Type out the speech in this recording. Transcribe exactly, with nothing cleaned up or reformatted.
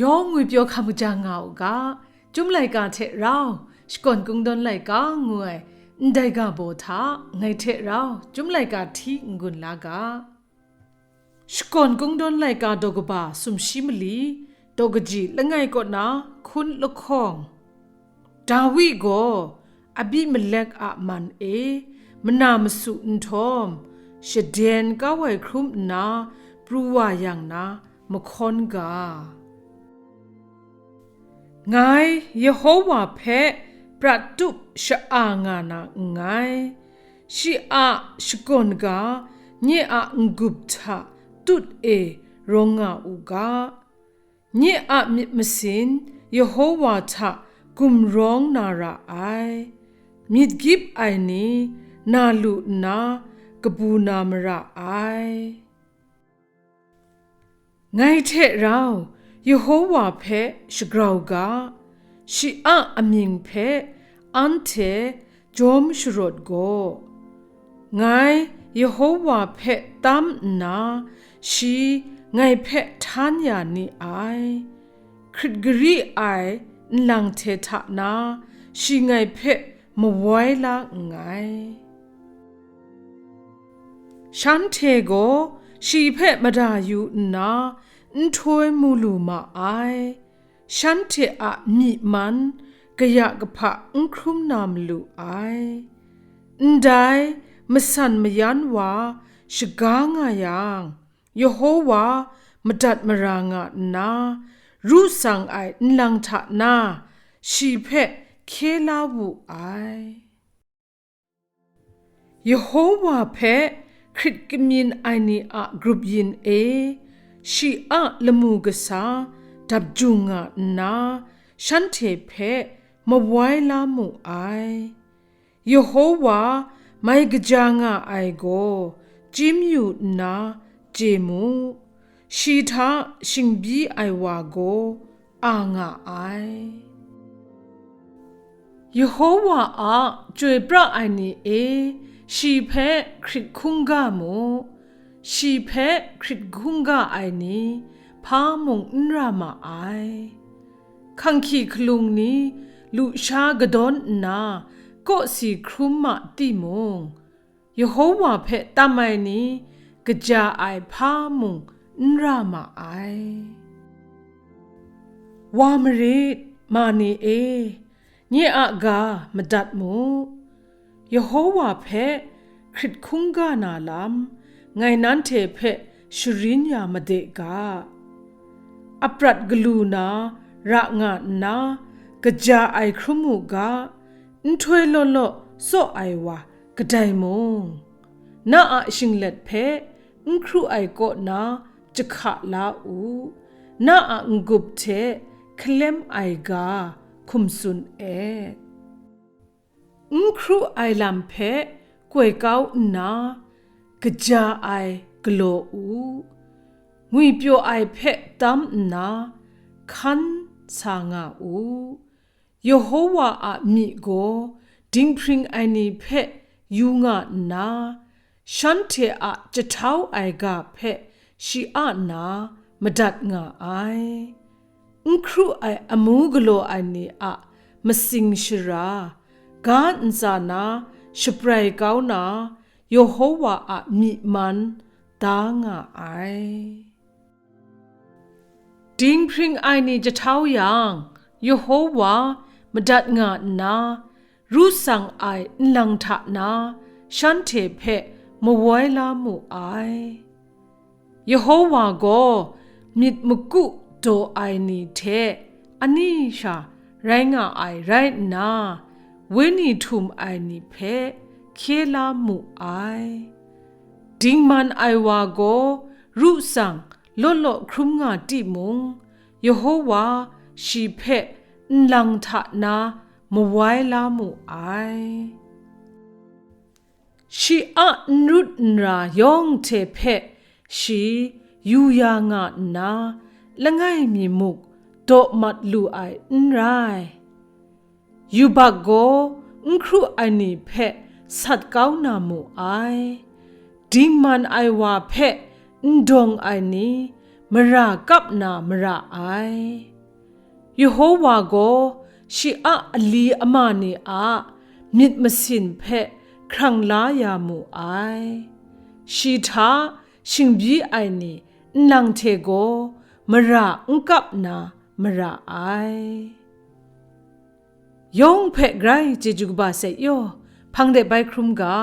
Yawng ngwipyaw hkam kaja nga u ga, Chyum laika hte rau, Shakawn Kungdawn laika ngu ai ndai ga baw hta ngai hte rau Chyum laika hti n-gun la ga. Shakawn Kungdawn laika daw kaba sumshi mali, daw kaji langai kaw na hkun lahkawng. Dawi gaw Abimelek a man e mana masu nhtawm, shaden kau ai hkrum nna pru wa yang na mahkawn ga. Ngai Yehowa hpe prat tup sha-a nga na nngai. Shi a shakawn ga nye a n-gup hta tut e rawng nga u ga. Nye a myit masin Yehowa hta gumrawng na ra ai. Myit gyip ai ni na lu nna kabu na mara ai. Ngai hte rau Yehowa hpe shagrau ga, shi a amying hpe anhte jawm sharawt gaw. Ngai Yehowa hpe tam nna, shi ngai hpe htan ya ni ai. Hkrit gari ai nlang hte hta na, shi ngai hpe mawai la nngai. Shanhte gaw shi hpe mada yu nna, nhtoi mu lu ma ai. Shanhte a myi man kaya kahpa n hkrum na malu ai. Ndai masan mayan wa shaga nga yang, Yehowa madat mara nga nna, ru tsang ai nlang hta na shi hpe hkye la wu ai. Yehowa hpe hkrit kamyin ai ni a grup yin e, shi a lamu kasa dap jung nga nna, shanhte hpe mawai la mu ai. Yehowa mai kaja nga ai gaw chyim yu nna chye mu, shi hta shingbyi ai wa gaw a nga ai. Yehowa a chyoi pra ai ni e, shi hpe hkrit hkungga mu, shi hpe hkrit hkungga ai ni hpa mung n ra ma ai. Hkanghki hkalung ni lusha kadawn nna kawsi hkrum ma timung, Yehowa hpe tam ai ni kaja ai hpa mung n ra ma ai. Wa marit, ma ni e, nye a ga madat mu. Yehowa hpe hkrit hkungga na lam, ngai nanhte hpe sharin ya made ga. Aprat galu na ra nga nna, kaja ai hkrum u ga, nhtoi law law tsaw ai wa kadai mung, na a shinglet hpe n hkru ai kaw na jahka la u, na a n-gup hte hkalem ai ga hkum tsun et. N hkru ai lam hpe koi kau nna, kaja ai galaw u, ngwipyaw ai hpe tam nna, hkan sa nga u. Yehowa a myi gaw dinghpring ai ni hpe yu nga nna, shanhte a jahtau ai ga hpe shi a na madat nga ai. N hkru ai amu galaw ai ni a matsing shara, ga ntsa na shaprai kau na Yehowa a myi man da nga ai. Dinghpring ai ni jahtau yang, Yehowa madat nga nna, ru tsang ai nlang hta na shanhte hpe mawai la mu ai. Yehowa gaw myit maku daw ai ni hte ani sha rai nga ai rai nna, wenyi htum ai ni hpe hkye la mu ai. Dingman ai wa gaw ru tsang law law hkrum nga timung, Yehowa shi hpe nlang hta na mawai la mu ai. Shi a n rut n ra yawng hte hpe shi yu ya nga nna, langai mi muk daw mat lu ai n rai. Yubak gaw n hkru ai ni hpe sat kau na mu ai. Dingman ai wa hpe n dawng ai ni, mara kap na mara ai. Yehowa gaw shi a ali ama ni a myit masin hpe hkrang la ya mu ai. Shi hta shingbyi ai ni nlang hte gaw mara n kap na mara ai. Yawng hpe grai chyeju kaba sai yaw, hpang de bai hkrum ga.